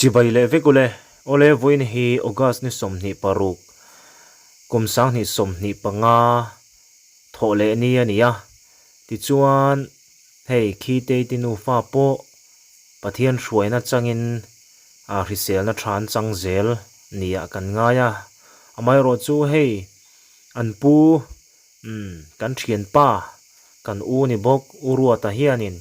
Chibai leh vek ule. Awle vawiin hi August ni 26 kum 2025 thawh leh ni a ni a. Tichuan hei khi Teiti nufa pawh Pathian hruaina changin hriselna tha an chang zel nia kan ngai a. Amaherawhchu hei an pu umm kan thianpa kan u ni bawk U Ruata hianin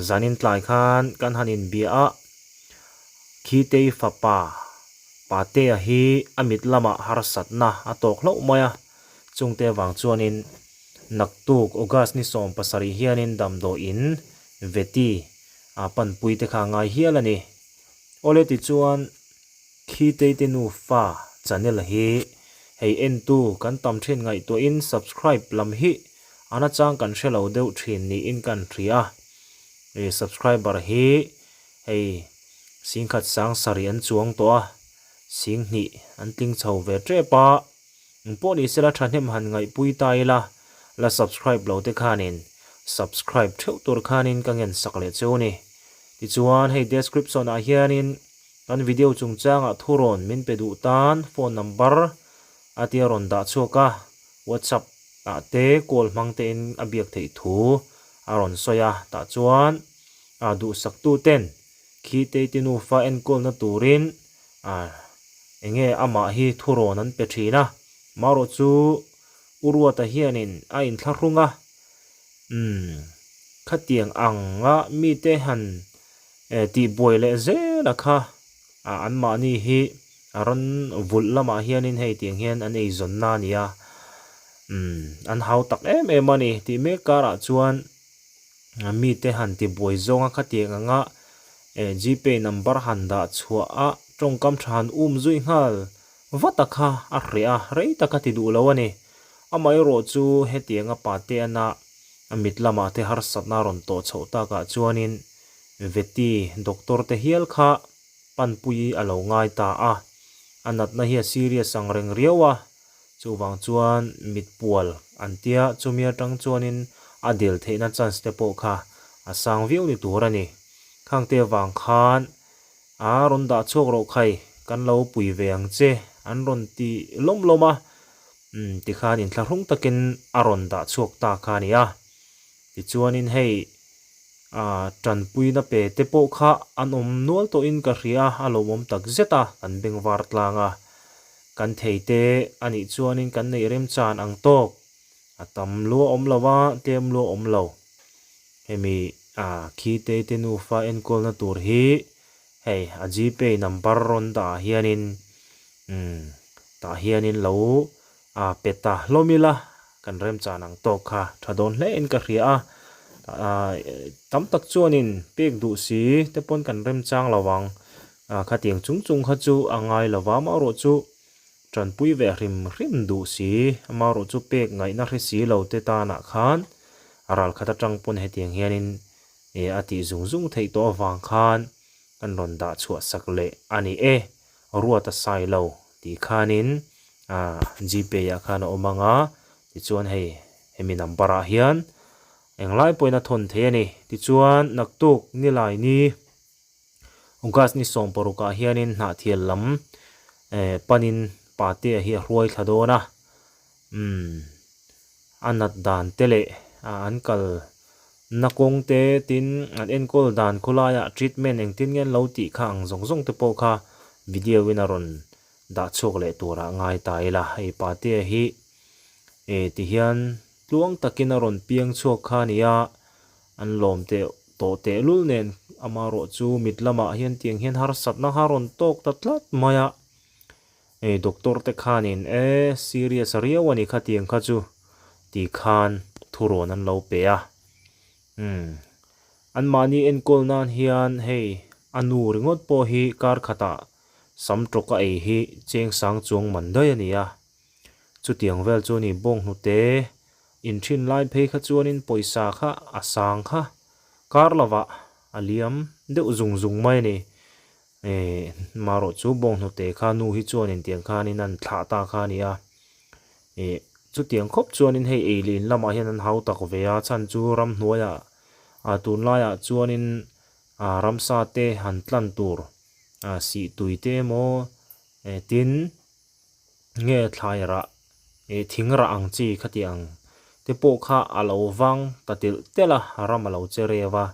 Zanin tlai khan kan han inbia a, Khitei fapa Patea hi a mit lamah harsatna a tawk hlauh mai a, chungte avang chuanin naktuk August ni 17 hianin damdawiin Veti a panpui te kha a ngai hial a ni. Awle tichuan Khitei te nufa channel hi hei entu kan tam thin ngaihtuahin subscribe lam hi a nachang kan hre lo deuh thin niin kan hria. I subscriber hi hei singkhat sang sarih an chuang tawh a, singhnih an tling chho ve tep a, engpawh ni sela thahnem han ngaihpui ta ila la subscribe lo te khanin subscribe theuh tur khanin ka ngen sak leh cheu ni. Tichuan hei description ah hianin Kan video chungchangah thurawn min pe duh tan phone number a tia rawn dah chhuak a, WhatsApp ah te call hmang tein a biak theih thu a rawn sawi a, tah chuan a duhsaktu ten khi Teiti nufa enkawlna turin a enge amah hi thurawn an pe thin a, marawh chu U Ruata hianin a inthlahrung a, umm khatiang anga mite han Eh tih buai leh zel a kha ah anmahni hi a rawn vulh lamah hianin hei tiang hian an eizawnna a ni a, umm an hau tak em em a ni tih mek karah chuan mite han ti buai zawng a khatiang anga eh gpay number han dah chhuah a tawngkam tha han um zui nghal vat a kha a hreh a, rei tak a ti duh lo a ni. Amaherawh chu hetianga pate ana a mit lamah te harsatna a rawn tawh chhoh takah chuanin Veti doctor te hial kha panpui a lo ngai ta a, a natna hi a serious ang reng riau a, chuvang chuan mit pual an tia chumi atang chuanin a del theihna chance te pawh kha a sang viau ni tur a ni. Khangte vang khan a rawn dah chhuak rawh khai, kan lo pui ve ang che an rawn ti lawm lawm a, umm tikhan inthlahrung takin a rawn dah chhuak ta kha a ni a. Tichuanin hei ah tanpuina pe te pawh kha an awm nual tawhin ka hria a, a lawmawm tak zet a, kan bengvar tlang a. Kan thei te a nih chuanin kan neih remchan ang tawk, a tam lua awm lo a, tlem lua awm lo. Hemi ah khi te te nufa enkawlna tur hi hei a gpay number rawn dah ah hianin umm tah hianin lo A pe ta hlawm ila, kan remchan ang tawk kha tha dawn hle in ka hria a, tam tak chuanin pek duh si te pawn kan remchang lo ang, khatiang chung chung kha chu a ngai lo va, amaherawh chu tanpui ve hrim hrim duh si, amaherawh chu pek ngaihna hre si lo te tanah khan a ral khat atang pawn hetiang hianin a tih zung zung theih tawh avang khan kan rawn dah chhuah sak leh a ni e. Ruat a sai lo tih khanin ah gpay ah khan a awm ang a, tichuan hei hemi number ah hian englai pawhin a thawn thei a ni. Tichuan naktuk nilai ni August ni 16 ah hianin hnahthial lam eh panin Patea hi a hruai thla dawn a, umm a nat dan te leh an kal na kawng te tin an enkawl dan khawlaiah treatment engtin nge an lo tih kha ang zawng zawng te pawh kha video in a rawn dah chhuak leh turah ngai ta ila. Hei Patea hi eh ti hian tluang takin a rawn piang chhuak kha a ni a, an lawm teh tawh tehlul nen amaherawh chu mit lamah hian tiang hian harsatna kha a rawn tawk ta tlat mai a. Hei doctor te khanin e serious riau a ni kha tiang kha chu ti khan thurawn an lo pe a, umm anmahni enkawl nan hian hei a nu ringawt pawh hi kar khatah sam tawk a ei hi cheng sang chuang man daih a ni a, chutiang vel chu a ni bawnghnute inthin lai phei kha chuanin pawisa kha a sang kha kar lovah a liam deuh zung zung mai a ni. Eh, marawh chu bawnghnute kha nu hi chuanin tiang khanin an thlah ta kha a ni a. Eh, chutiang khawp chuanin hei ei leh in lamah hian an hau tak ve a, chhan chu ramhnuaiah ah tunlaiah chuanin ah ramsa te han tlan tur. Ah sih tui te emaw eh tin nge thlai rah eh thing rah ang chi khati ang te pawh kha a lo vang ta telh telh a ram a lo che reu a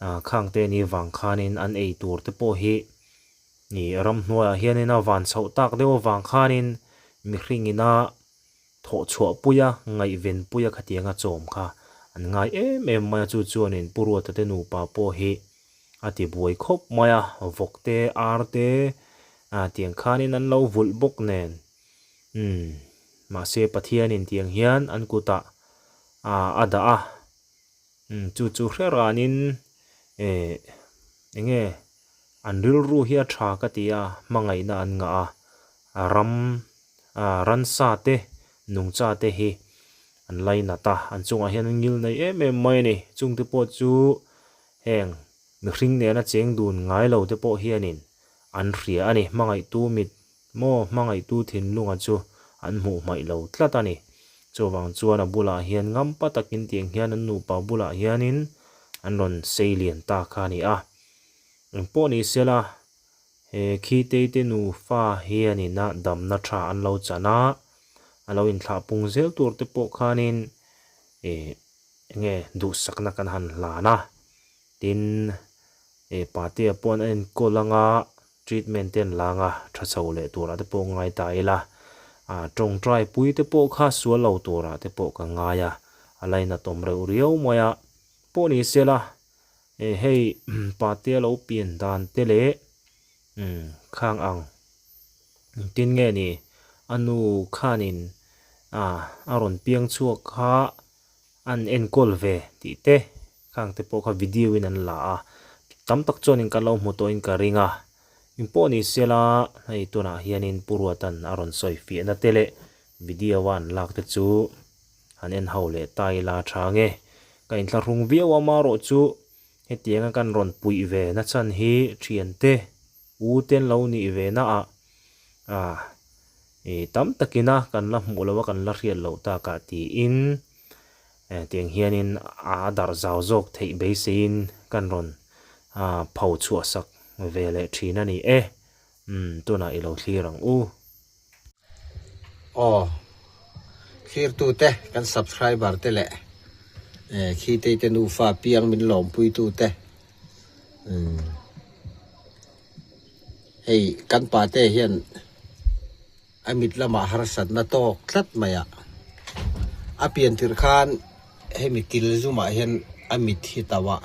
ah khang te ni vang khanin an ei tur te pawh hi ih ramhnuaiah hianin a van chhoh tak deuh avang khanin mihring ina thawh chhuah pui a, ngaihven pui a khatianga chawm kha an ngai em em mai a, chu chuanin Pu Ruata te nupa pawh hi a ti buai khawp mai a, vawk te, ar te ah tiang khanin an lo vulh bawk nen umm mahse Pathianin tiang hian an kutah ah a dah a, umm chu chu hre ranin eh eng nge an rilru hi a tha ka ti a, hmangaihna an ngah a, a ram ah ransa te nungcha te hi an lainat a, an chungah hian an ngil nei em em mai a ni. Chungte pawh chu heng mihring nena cheng dun ngai lo te pawh hianin an hria a ni. Hmangaihtu mit maw hmangaihtu thinlunga chu an hmuh hmaih lo tlat a ni. Chuvang chuan a bulah hian ngampa takin tiang hian an nupa bulah hianin an rawn sei lian ta kha a ni a. Engpawh ni sela He Khiteite nufa hianin a damna tha an lo chan a, a lo inthlah pung zel tur te pawh khanin ih enge duhsakna kan han hlan a, tin ih Patea pawh an enkawl anga treatment te an la anga tha chho leh turah te pawh ngai ta ila, ah tawngtai pui te pawh kha sual lo turah te pawh ka ngai a, a lainatawm reuh riau mai a, pawh ni sela Eh hei pate a lo pian dan te leh umm khang ang engtin nge ni a nu khanin ah a rawn piang chhuak kha an enkawl ve tih te khang te pawh kha video in an la a tam tak chuanin kan lo hmu tawhin ka ring a engpawh ni sela hei tunah hianin Pu Ruatan a rawn sawi fiahna te leh video a an lak te chu. Han en ho leh ta ila tha nge. Ka inthlahrung viau a marawh chu hetianga kan rawn puih ve na chan hi thiante u te an lo nih ve na ah ah ih tam takina kan la hmuh loh a kan la hriat loh takah tiin eh tiang hianin a darh zau zawk theih beiseiin kan rawn ah pho chhuah sak ve leh thin a ni e. Umm tunah i lo thlir ang u. Aw thlirtute kan subscriber te leh eh khitei te nufa piang min lawmpuitu te umm hei kan pate hian a mit lamah harsatna tawk tlat mai a a pian tirh khan hemi kil zumah hian a mit hi tauh a.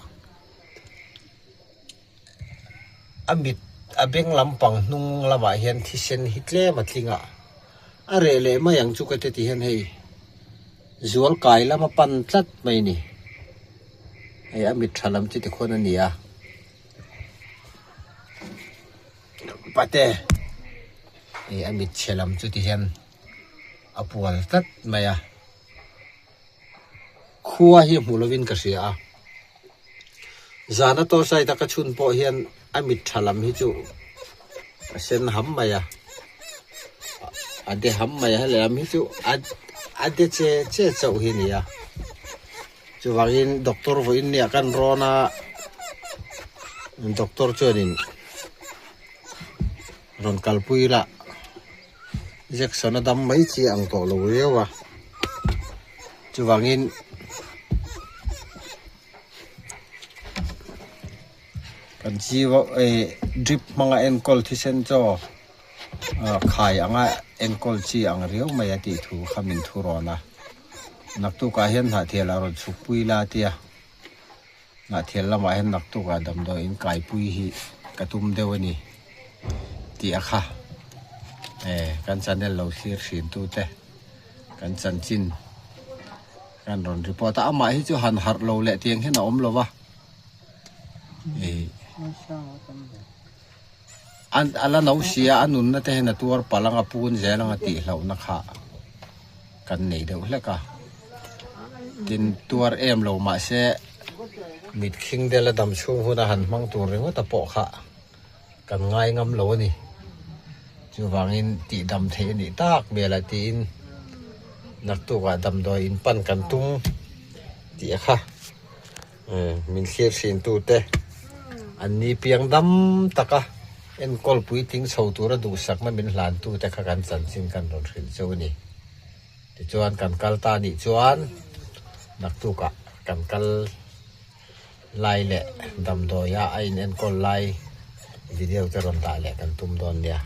A mit a beng lampang hnung lamah hian thisen hi tlem a tling a, a reh leh mai ang chu ka ti hian hei zual kai lama pan tlat mai a ni. Hei a mit tha lam chu tikhuan a ni a, pate hei a mit chhe lam chu ti hian a pual tlat mai a, khua hi hmu lovin ka hria a. Zana torchlight a ka chhun pawh hian a mit tha lam hi chu a sen ham mai a, a de ham mai a helai lam hi chu a a de che che chauh hi a ni a, chuvangin doctor vawiin nia kan rawn a doctor chuanin rawn kalpui lah injection a dam mai chi ang tawh lo riau a chuvangin. Kan chiu eh drip hmanga enkawl thisen chaw ah khai anga enkawl chi ang riau mai a tih thu kha min thu rawn a naktukah hian hnahthial a rawn chhuk pui la tia hnahthial lamah hian naktukah damdawi in kaipui hi ka tum deuh a ni tih a kha eh kan channel lo thlir thin tute kan chanchin. Kan rawn report a, amah hi chu han harh lo leh tiang hian a awm lo va, ih a la no si a, a nunna te hian a tuar palh ang a pun zel ang a tih hlauhna kha kan nei deuh hlek a, tin tuar em lo mahse mit khing dela dam chhung huna han hmang tur ringawt a pawh kha. Kan ngai ngam lo a ni. Chuvangin tih dam theih a nih tak hmel ah tiin naktukah damdawi in pan kan tum tih a kha. Min thlir thin tute an ni piang dam tak a. Enkawl puitling chho tura duhsakna min hlantute kha kan chanchin kan rawn hrilh cheu a ni. Tichuan kan kal ta nih chuan naktukah kan kal lai leh damdawia a in enkawl lai video te rawn dah leh kan tum dawn nia.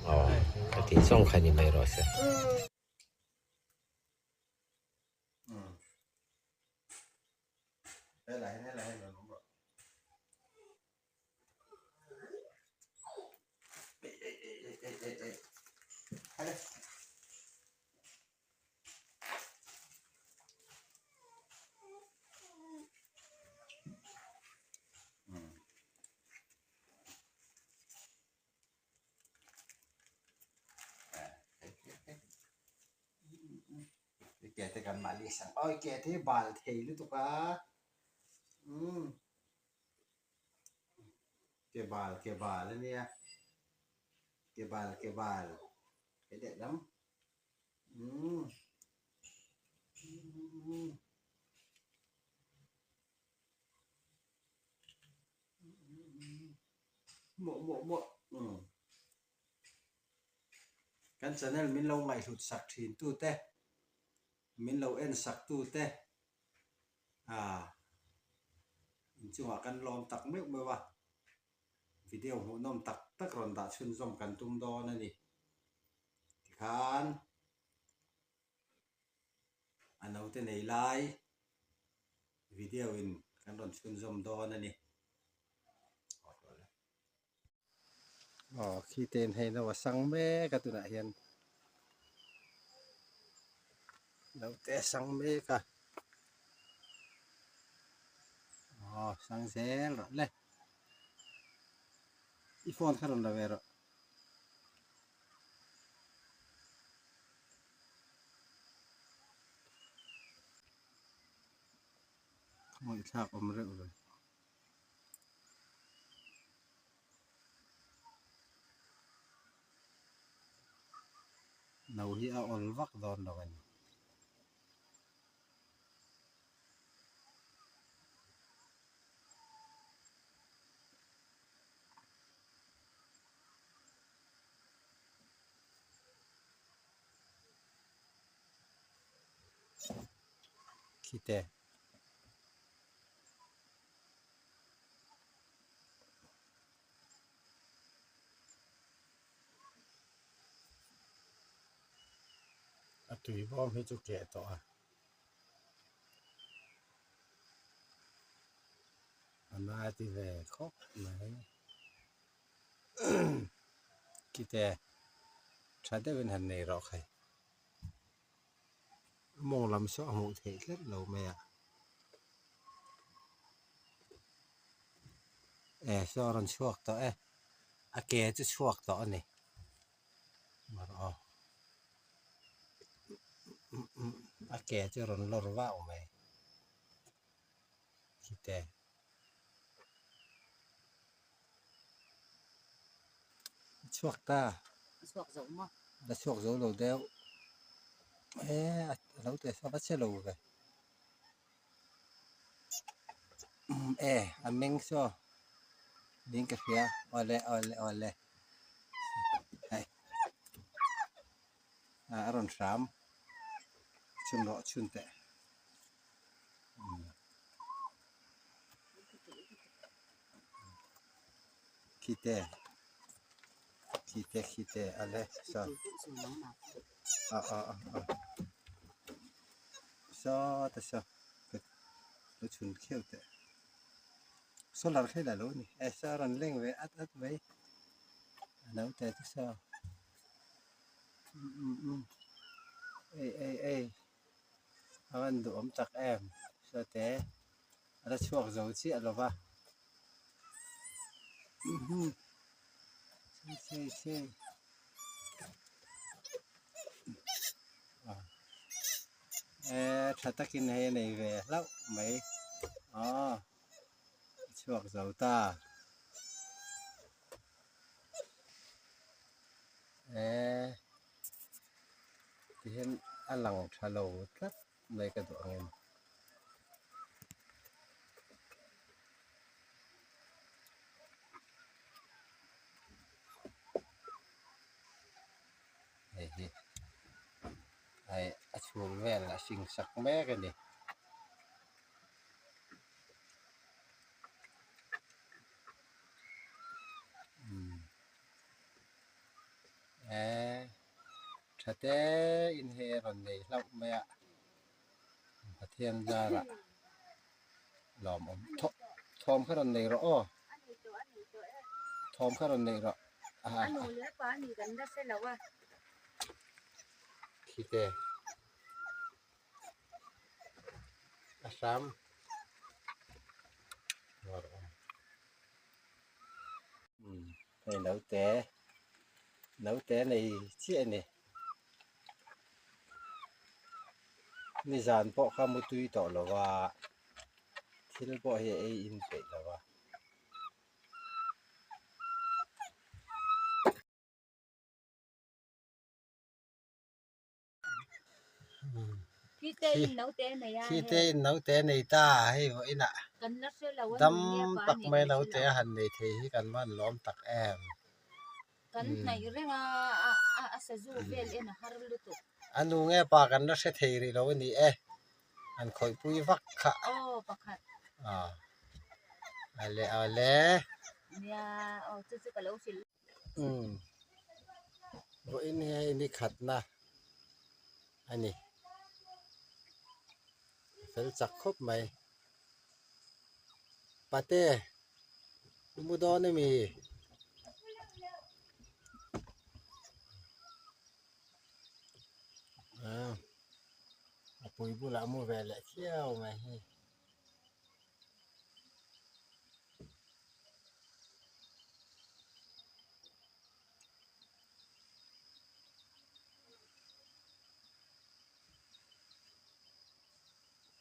Aw ka tih zawng kha ni mai rawh se. Ke te kan mahni sang awi ke te hi bal thei lutuk a umm ke bal ke bal a nia ke bal ke bal ke leh lam umm Mawh mawh mawh umm kan channel min lo ngaihhlut sak thin tu te min lo en sak tu te ah inchungah kan lawm tak meuh meuh a video hmuhnawm tak tak rawn dah chhunzawm kan tum dawn a ni tikhan a naute nei lai video in kan rawn chhunzawm dawn a ni. Aw khi te in hei no a sang mek a tunah hian naute a sang mek a aw sang zel rawh le i phone kha rawn la ve rawh. Ngawih thlak awm reuh ve. No hi a awl vak dawn lo a ni. Khite. A tui bawm hi chu keh tawh a. A na ti ve khawp mai. Khite tha deuhin han nei rawh khai. A mawng lam saw a hmuh theih tlat lo mai a. E saw a rawn chhuak tawh e. A ke chu chhuak tawh a ni. A ke chu a rawn lawr vau mai. Khite. A chhuak ta. A chhuak zo maw? A chhuak zo lo deuh. E a lo te a che lo ve. E a meng saw niin ka hria awle awle awle hei a rawn hram chhun rawh chhun teh. Khite khite khite a le saw ah ah ah ah saw te saw lo chhun khiau teh solar khi la lo ni e saw a rawn leng ve at at mai a lo te chu saw umm umm ei ei ei. A rawn duhawm tak em sawte a la chhuak zo chiah lo va chei chei e tha takin hei a nei ve hlauh mai aw a chhuak zo ta e. Tihian a lang tha lo tlat mai ka duh ang em. Chhum vel a sing sak mek a ni. Umm eh tha te in hei a rawn nei hlauh mai a Pathian zarah lawmawm thawh thawm kha rawn nei rawh aw thawm kha rawn nei rawh khi te a hram umm hei naute naute nei chiah a ni nizan pawh kha mutui tawh lo va thil pawh hi a ei in peih lo va. Khite in naute nei ta hei vawiinah dam tak mai naute a han nei thei hi kan van lawm tak em. A nu nge pa kan la hre thei rih lo a ni e an khawihpui vak kha awle awle. Umm vawiin hi hei ni khatna a ni a fel chak khawp mai pate i mu dawn ami? Aaa a pui bulah a mu ve leh khiau mai hi.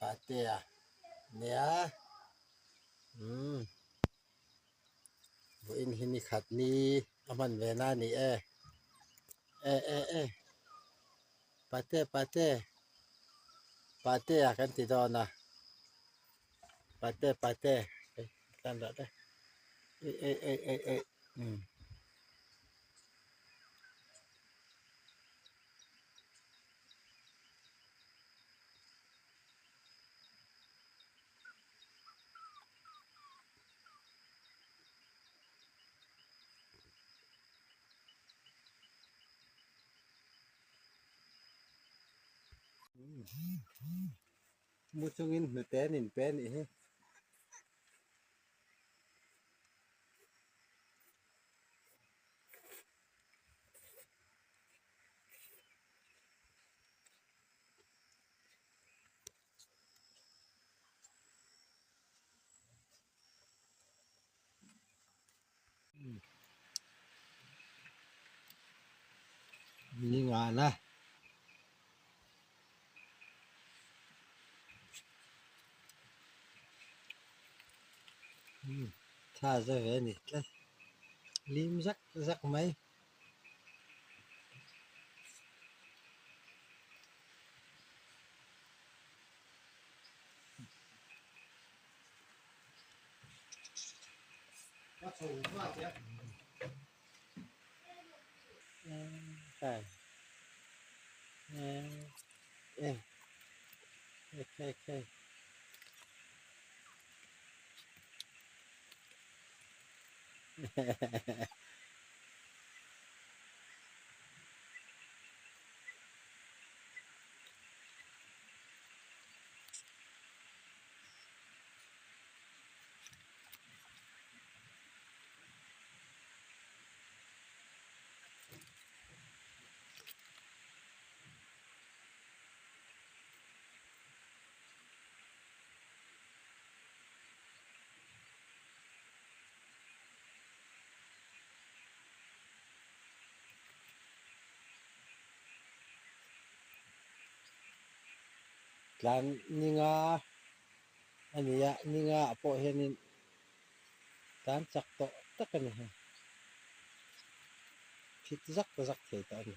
Patea nia umm vawiin hi ni khat ni a hman ve na a ni e e e e pate pate patea kan ti dawn a. Pate pate ei tlan dah te ei ei ei ei ei umm. Mu chungin hnute an inpe a nih hi. Ni ngana. Thla za ve a ni tlat lim zak zak mai. Tlan ninga a ni a ninga ah pawh hianin tlan chak tawh tak a ni hei phit zak zak thei tawh a ni.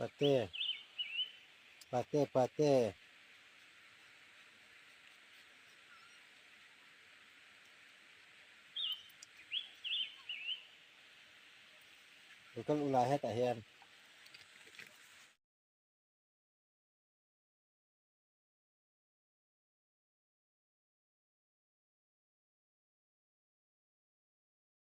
Pate Pate Pate. Lo kal ula hetah hian.